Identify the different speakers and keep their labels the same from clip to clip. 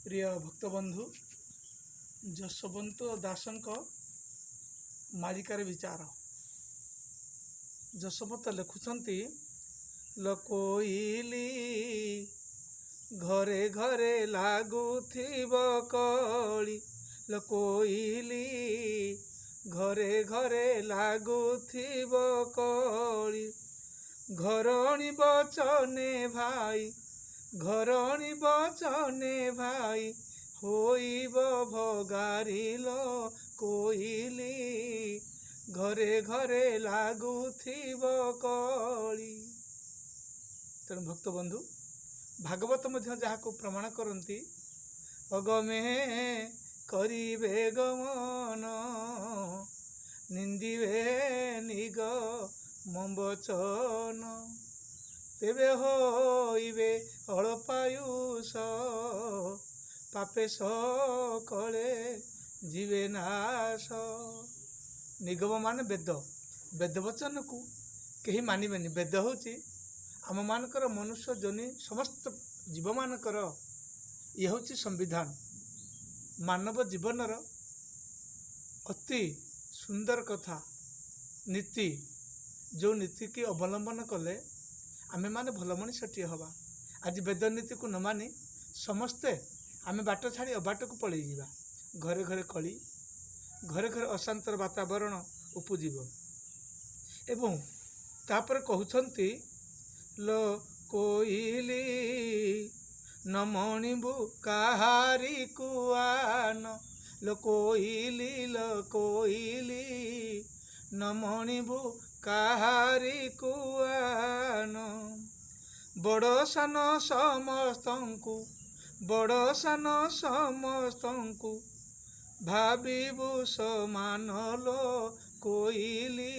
Speaker 1: ପ୍ରିୟ ଭକ୍ତବନ୍ଧୁ, ଯଶୋବନ୍ତ ଦାସଙ୍କ ମାଳିକାର ବିଚାର। ଯଶୋବନ୍ତ ଲେଖୁଛନ୍ତି, ଲୋ କୋଇଲି, ଘରେ ଘରେ ଲାଗୁଥିବ କଳି। ଲୋ କୋଇଲି, ଘରେ ଘରେ ଲାଗୁଥିବ କଳି। ଘରଣୀ ବଚନେ ଭାଇ, ଘରଣୀ ବଚନେ ଭାଇ, ହୋଇବ ଭଗାରି ଲୋ କୋଇଲି, ଘରେ ଘରେ ଲାଗୁଥିବ କଳି। ତେଣୁ ଭକ୍ତବନ୍ଧୁ, ଭାଗବତ ମଧ୍ୟ ଯାହାକୁ ପ୍ରମାଣ କରନ୍ତି, ଅଗମେ କରିବେ ଗମନ, ନିନ୍ଦିବେ ନିଗମ ବଚନ, ତେବେ ହୋଇବେ ଅଳ୍ପାୟୁଷ, ପାପେ ସକଳେ ଯିବେ ନାଶ। ନିଗମ ମାନେ ବେଦ। ବେଦ ବଚନକୁ କେହି ମାନିବେନି। ବେଦ ହେଉଛି ଆମମାନଙ୍କର ମନୁଷ୍ୟ ଜନି ସମସ୍ତ ଜୀବମାନଙ୍କର ଇଏ ହେଉଛି ସମ୍ବିଧାନ, ମାନବ ଜୀବନର ଅତି ସୁନ୍ଦର କଥା, ନୀତି, ଯେଉଁ ନୀତିକି ଅବଲମ୍ବନ କଲେ ଆମେମାନେ ଭଲ ମଣିଷଟିଏ ହେବା। ଆଜି ବେଦ ନୀତିକୁ ନ ମାନି ସମସ୍ତେ ଆମେ ବାଟ ଛାଡ଼ି ଅବାଟକୁ ପଳେଇଯିବା। ଘରେ ଘରେ କଳି, ଘରେ ଘରେ ଅଶାନ୍ତର ବାତାବରଣ ଉପୁଜିବ। ଏବଂ ତାପରେ କହୁଛନ୍ତି, ଲୋ କୋଇଲି, ନ ମଣିବୁ କାହାରି କୁଆନ। ଲୋ କୋଇଲି, ଲୋ କୋଇଲି, ନ ମଣିବୁ କାହାରି କୁଆନ। ବଡ଼ ସାନ ସମସ୍ତଙ୍କୁ, ବଡ଼ ସାନ ସମସ୍ତଙ୍କୁ ଭାବିବୁ ସମାନ। ଲୋ କୋଇଲି,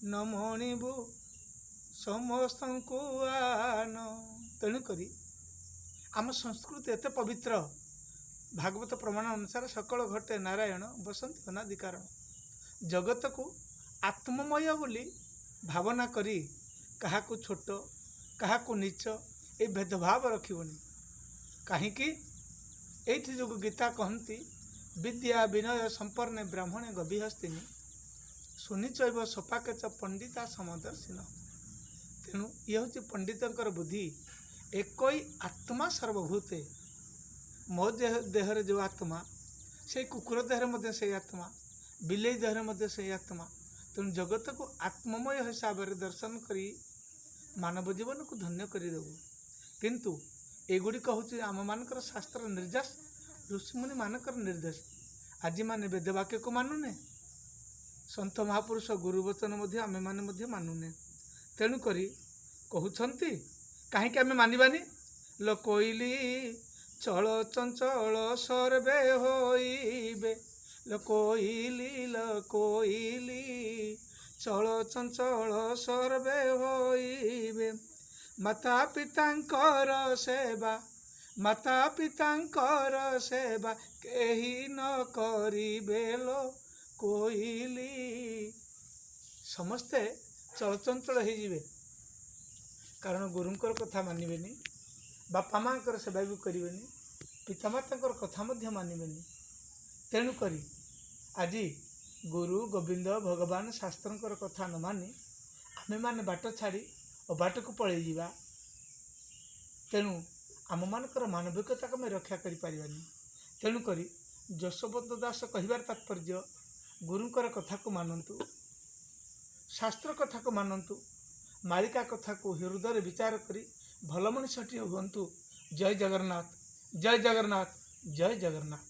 Speaker 1: ନ ମଣିବୁ ସମସ୍ତଙ୍କୁ ଆନ। ତେଣୁକରି ଆମ ସଂସ୍କୃତି ଏତେ ପବିତ୍ର। ଭାଗବତ ପ୍ରମାଣ ଅନୁସାରେ ସକଳ ଘଟେ ନାରାୟଣ ବସନ୍ତି ଅନାଦି କାରଣ। ଜଗତକୁ ଆତ୍ମମୟ ବୋଲି ଭାବନା କରି କାହାକୁ ଛୋଟ, କାହାକୁ ନୀଚ, ଏ ଭେଦଭାବ ରଖିବନି। କାହିଁକି? ଏଇଥି ଯୋଗୁଁ ଗୀତା କହନ୍ତି, ବିଦ୍ୟା ବିନୟ ସମ୍ପନ୍ନେ ବ୍ରାହ୍ମଣେ ଗଭିହସ୍ତିନି, ସୁନିଚୈବ ସପାକେଚ ପଣ୍ଡିତା ସମଦର୍ଶିନ। ତେଣୁ ଇଏ ହେଉଛି ପଣ୍ଡିତଙ୍କର ବୁଦ୍ଧି। ଏକଇ ଆତ୍ମା ସର୍ବଭୂତେ। ମୋ ଦେହରେ ଯେଉଁ ଆତ୍ମା, ସେଇ କୁକୁର ଦେହରେ ମଧ୍ୟ ସେଇ ଆତ୍ମା, ବିଲେଇ ଦେହରେ ମଧ୍ୟ ସେଇ ଆତ୍ମା। ତେଣୁ ଜଗତକୁ ଆତ୍ମମୟ ହିସାବରେ ଦର୍ଶନ କରି ମାନବ ଜୀବନକୁ ଧନ୍ୟ କରିଦେବୁ। କିନ୍ତୁ ଏଗୁଡ଼ିକ ହେଉଛି ଆମମାନଙ୍କର ଶାସ୍ତ୍ର ନିର୍ଦ୍ଦେଶ, ଋଷିମୁନି ମାନଙ୍କର ନିର୍ଦ୍ଦେଶ। ଆଜି ମାନେ ବେଦବାକ୍ୟକୁ ମାନୁନେ, ସନ୍ଥ ମହାପୁରୁଷ ଗୁରୁବଚନ ମଧ୍ୟ ଆମେମାନେ ମଧ୍ୟ ମାନୁନେ। ତେଣୁକରି କହୁଛନ୍ତି, କାହିଁକି ଆମେ ମାନିବାନି? ଲୋ କୋଇଲି, ଚଳ ଚଞ୍ଚଳ ସର୍ବେ ହୋଇବେ। ଲୋ କୋଇଲି, ଲୋ କୋଇଲି, ଚଳ ଚଞ୍ଚଳ ସର୍ବେ ହୋଇବେ। ମାତା ପିତାଙ୍କର ସେବା, ମାତା ପିତାଙ୍କର ସେବା କେହି ନ କରିବେ। ଲୋ କୋଇଲି, ସମସ୍ତେ ଚଳଚଞ୍ଚଳ ହେଇଯିବେ, କାରଣ ଗୁରୁଙ୍କର କଥା ମାନିବେନି, ବାପା ମାଆଙ୍କର ସେବା ବି କରିବେନି, ପିତାମାତାଙ୍କର କଥା ମଧ୍ୟ ମାନିବେନି। ତେଣୁକରି ଆଜି ଗୁରୁ, ଗୋବିନ୍ଦ, ଭଗବାନ, ଶାସ୍ତ୍ରଙ୍କର କଥା ନ ମାନି ଆମେମାନେ ବାଟ ଛାଡ଼ି ଅବାଟକୁ ପଳେଇଯିବା। ତେଣୁ ଆମମାନଙ୍କର ମାନବିକତାକୁ ଆମେ ରକ୍ଷା କରିପାରିବାନି। ତେଣୁକରି ଯଶୋବନ୍ତ ଦାସ କହିବାର ତାତ୍ପର୍ଯ୍ୟ, ଗୁରୁଙ୍କର କଥାକୁ ମାନନ୍ତୁ, ଶାସ୍ତ୍ର କଥାକୁ ମାନନ୍ତୁ, ମାଳିକା କଥାକୁ ହୃଦୟରେ ବିଚାର କରି ଭଲ ମଣିଷଟିଏ ହୁଅନ୍ତୁ। ଜୟ ଜଗନ୍ନାଥ, ଜୟ ଜଗନ୍ନାଥ, ଜୟ ଜଗନ୍ନାଥ।